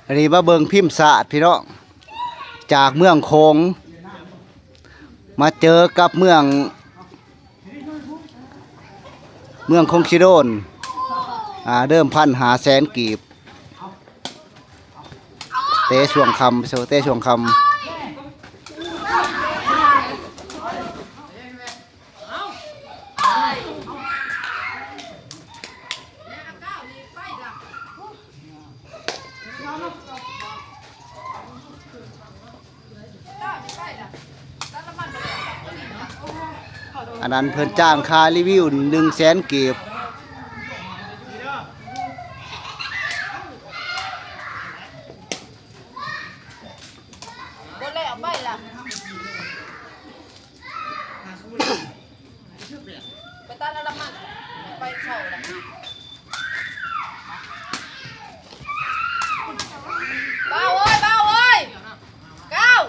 ອັນນີ້ມາເບິ່ງພິມສາດພີ່ນ້ອງ ຈາກເມືອງໂຂງ ມາເຈີກັບເມືອງ ເມືອງຄົງຊິໂດນ ອ່າ ເດີມພັນຫ້າແສນກີບ ເຕະຊ່ວງຄ່ຳ ເຕະຊ່ວງຄ່ຳ. ອັນນັ້ນເພິ່ນຈ້າງຄ່າຣີວິວໜຶ່ງແສນກີບ. ບໍ່ແລ້ວໄປລະ ໄປຕາດລະມັນ ໄປເຊົາລະ ບ່າວເອີຍ ບ່າວເອີຍ ກ້າວ.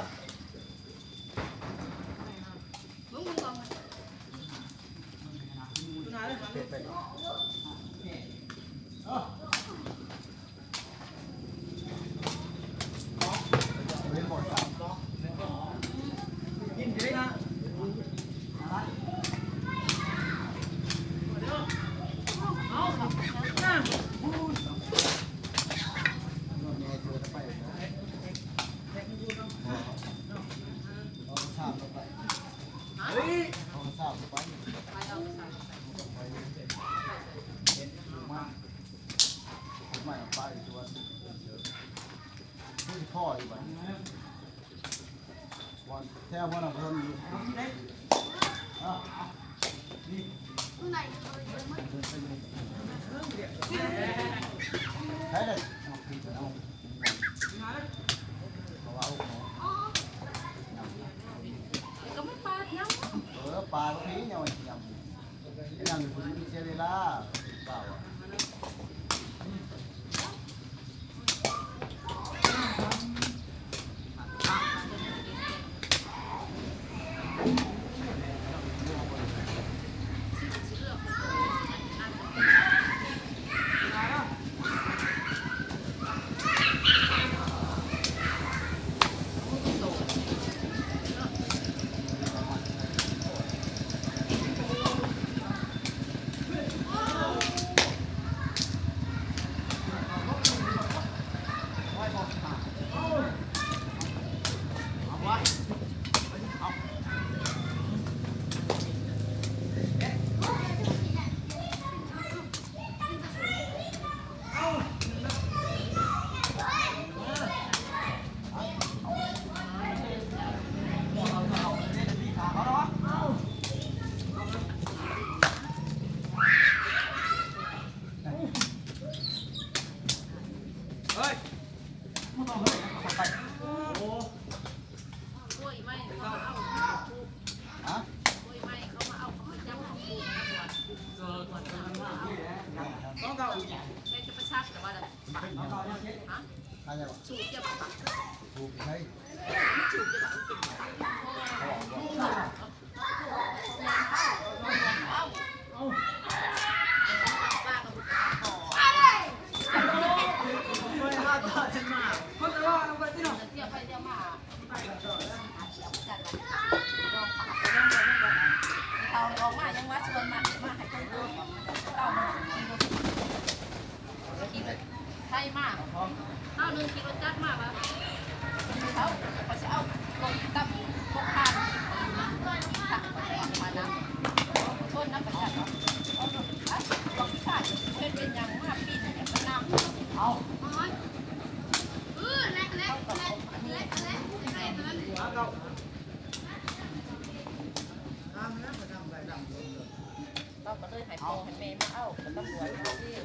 ເຮົາກໍເລີຍໃຫ້ພໍ່ໃຫ້ແມ່ມາເອົາ ກໍຕຳຫຼວດມາເດ້.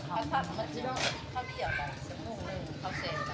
ເຂົາທັກມາຈິ ເຂົາດຽວກັນ ຊົ່ວໂມງໜຶ່ງ ເຂົາແຊກັນ.